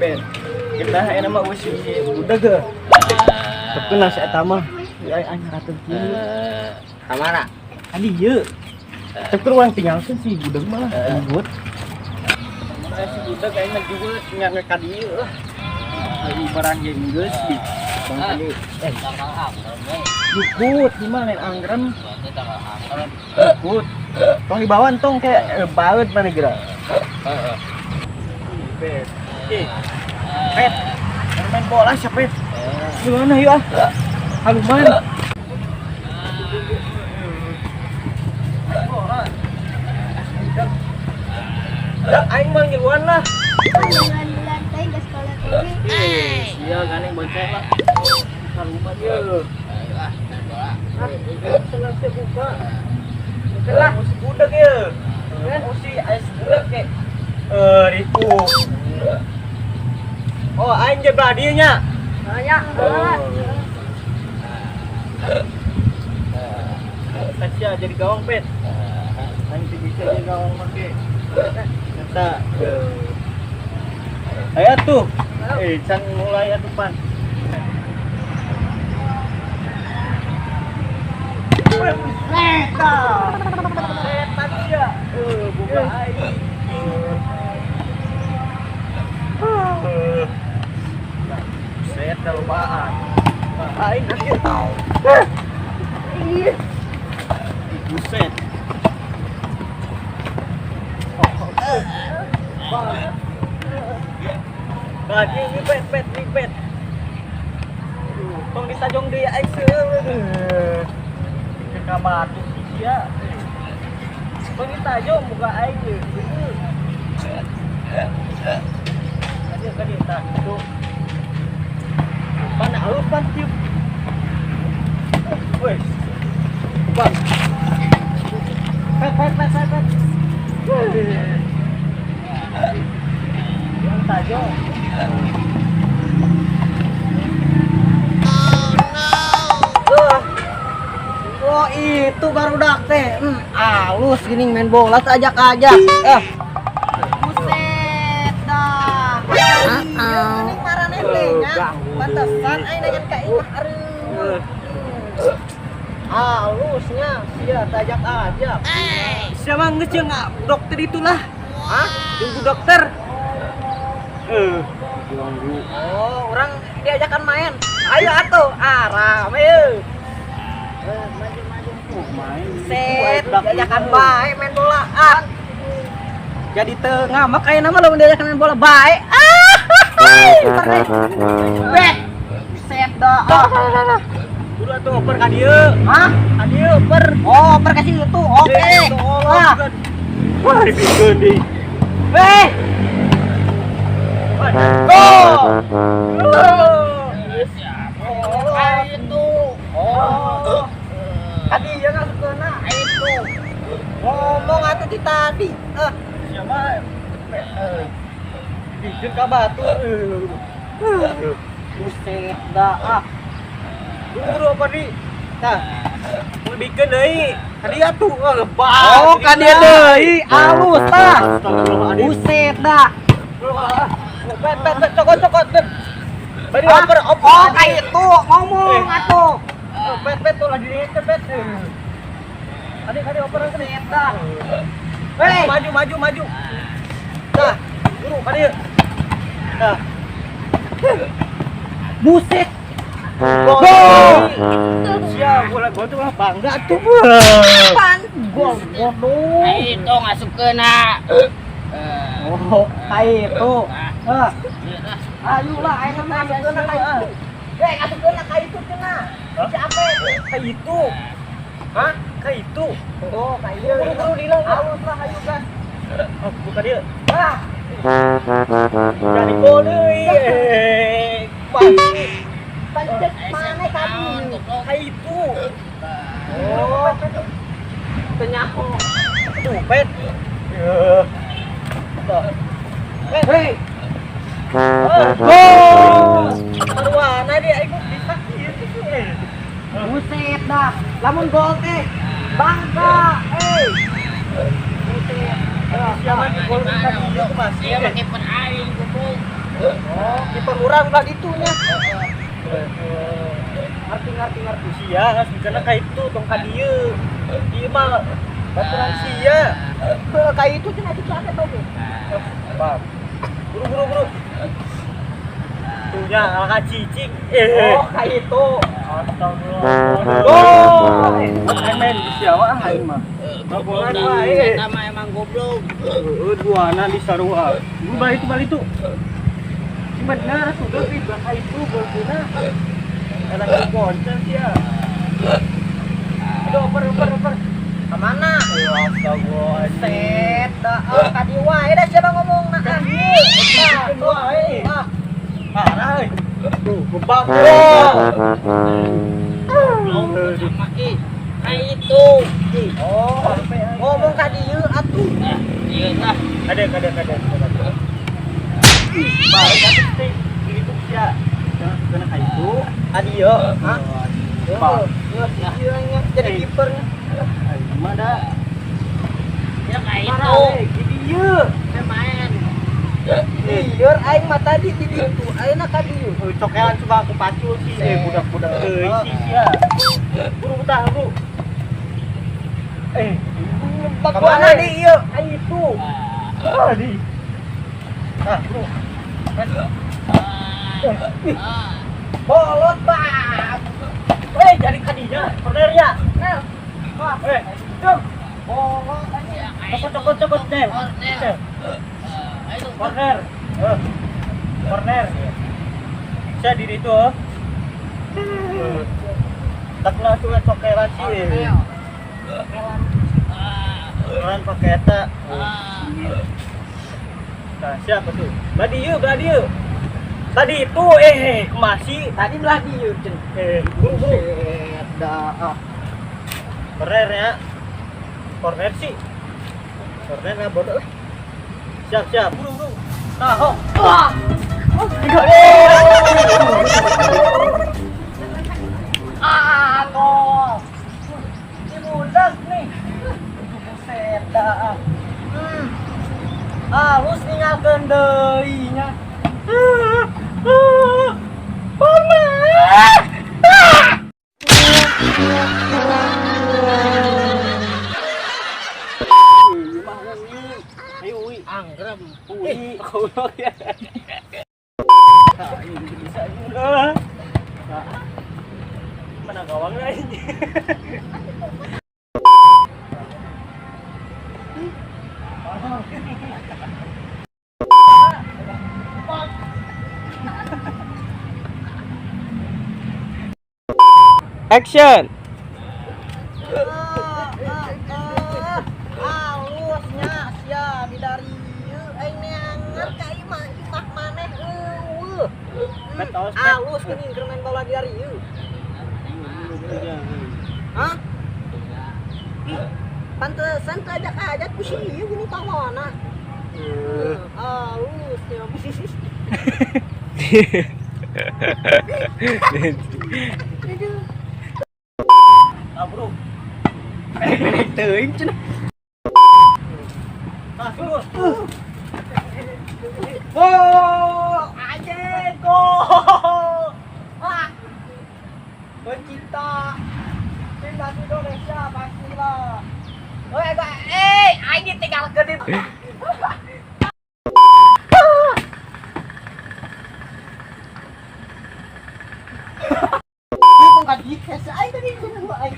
Ben, kita enak mah si budak ge. Tapi nasi eta mah ai aing ngarakeun kieu. Ka mana? Adi ieu. Tapi urang tinggalkeun si budak mah lah, ribut. Si budak aing mah juga nya ka dieu lah. Ai barang ge geus di Bang tadi eh Tanggal angkrem we. Jukut gimana lain anggrem Berarti tanggal angkrem. Jukut. Tong dibawa tong kayak baut mana geura. Heeh. Bet. Eh, Pet. Main bola siapa, Pet? Gimana yuk ah? Haluman. Ya, aing mah ngiluan lah. Bulan-bulan teh geus sekolah teh. Eh, sia ganeng bocah lah. Haluman ye. Ayo ah, main bola. Ah, senang teh buka. Lah, musik budak ye. Musik ais budak ke. Eh, ripu. Oh, aing je belah dieu nya. Nya. Tasya jadi gawang, Pet. Aing teu bisa jadi gawang make. Eta. Ayo tuh. Eh, can mulai atuh pan. Setan sia. Eh, buka aing. Eh. Buset, kelupaan. Aing Ih. Buset. Bah, ini pet pet ini pet. Tong ditajong deui aing seueur. Ke batu sia. Tong ditajong buka aing deui. Kadieu kadieu tah kitu. Pan alus pan tiup. Woi. Bang. Pet pet pet pet pet. Yang tajong. Oh, itu baru dak teh. Halus gini main bola ajak-ajak. Eh. Buset dah. Heeh. Ini maraneh teh nya. Pantesan aing nanya ka imah areuh. Halusnya sia tajak-ajak. Siapa geus jeung dokter itulah. Hah? Tunggu dokter. Eh, Oh, orang diajakan main. Ayo atuh, ah rame euy. Main. Set, diajakan bae main bola. Ah. Jadi teu ngamak aya nama lamun diajakan main bola bae. Ah. Bet. Set dah. Ah. Buru atuh oper ka dieu. Hah? Ka dieu oper. Oh, oper ka situ. Oke. Ah. Wah, dipikeun deui. Weh. Go! Oh, itu. Oh. Tadi ya ngasupkeunna itu. Ngomong atuh di tadi. Ah. Siapa? Bikin ka batu. Buset dah. Ah. Buru apa di? Tah. Mau bikin deui. Ka dieu atuh lebat. Oh, ka dieu deui. Alus tah. Buset dah. Pet pet pet cokot cokot. Bari oper oper. Oh, kayak itu ngomong atuh. Pet pet tuh lagi di pet. Tadi tadi oper Buset dah. Hei, maju maju maju. Tah, buru ka dieu. Tah. Buset. Gol. Siap, bola gol tuh mah bangga tuh. Pan gol bodoh. Itu ngasupkeunna. Oh, kayak itu. Ah. Ayo lah, ayo mah ngasupkeunna ka itu. Eh, ngasupkeunna ka itu cenah. Si Ape. Ka itu. Hah? Ka itu. Oh, ka ieu. Buru-buru dilang. Alus lah ayo gas. Oh, buka dia. Ah, Jadi gol deui. Eh, pasti. pancet mana tadi? Ka itu. Oh, teu nyaho. Tuh, pet. Ya. Pet. Hei, Gol. Marwana dia ikut bisa kieu gitu eh. buset dah. Lamun gol teh. Bangka, eh. Siapa di gol tadi itu masih. Iya, kiper aing goblok. Oh, kiper urang belah ditunya. Ngerti ngerti ngerti. Sia, karena kayak itu tong ka dieu. Ieu mah baturan sia. Heuh, kayak itu cenah itu ate tau ge. Bang. Buru buru buru. Tuh nya ngalah cicing. Eh. Oh, kayak itu. Astagfirullah. Oh, main di sia wae aing mah. Goblok wae. Eta mah emang goblok. Heeh, duana di sarua. Buru balik itu balik itu. Si bener sudah di belakang itu golpuna. Eta koncen sia. Aduh, oper oper oper. Kemana? Ya astagfirullahaladzim. Set, dah, oh, tadi wae dah siapa ngomong nah. Kan ieu. Wae. Ah, Parah euy. Tuh, gebak. Goblok sama ih. Kayak itu. oh, ngomong ka dieu atuh. Ah, iya lah. Ada ada ada. Balik atuh teh. Itu sia. Kena ka itu. Ka dieu, hah? Pak. Geus ieu nya jadi kipernya. Aing mah da. Ya kayak itu. Parah euy, di dieu. Saya main. Lieur aing mah tadi di ditu, ayeuna ka dieu. Cokelan coba aku pacul sih, budak-budak euy sih sia. Buru betah, bro. Eh, Kemana di ieu? Ka itu. Ah, di. Ah, bro. Bolot, Bang. Eh, jadi kadinya, cornernya. Nel. Wah, Eh, jom. bolot anjing. Cokot, cokot, cokot, Nel. Corner. Ayo. Corner. Corner. Saya diri itu. Taklah tuh cokelan sih. Cokelan pakai eta. Nah, siapa tuh? Badi yuk, badi yuk. Tadi itu masih Tadi belah dieu, Cen. Buru buru. Buset, dah. Ah. Corner ya. Corner sih. Corner nggak bodoh lah. Siap, siap. Buru buru. Nah, ho. Wah. Tiga. Ah, gol. Ini budak nih. Buset dah. Halus ninggalkeun deui nya. Ayo, ui. Anggrem. Ui. Goblok ya. Nah, ini bisa juga. Nah. Mana gawangnya ini? Action. Halusnya sia di dari ieu aing neangan ka imah imah maneh eueuh. Halus geuning keur main bola di dari ieu. Hah? Pantesan teu ajak-ajak ku si ieu geuning tawona. Halus nya. Aduh. Ah, bro. Pendek teuing cenah. Ah, terus. Gol! Anjing, gol! Ah. Pencipta timnas Indonesia pastilah. Oi, aing ditinggalkeun di. Ini kok nggak dikes, aing tadi aing.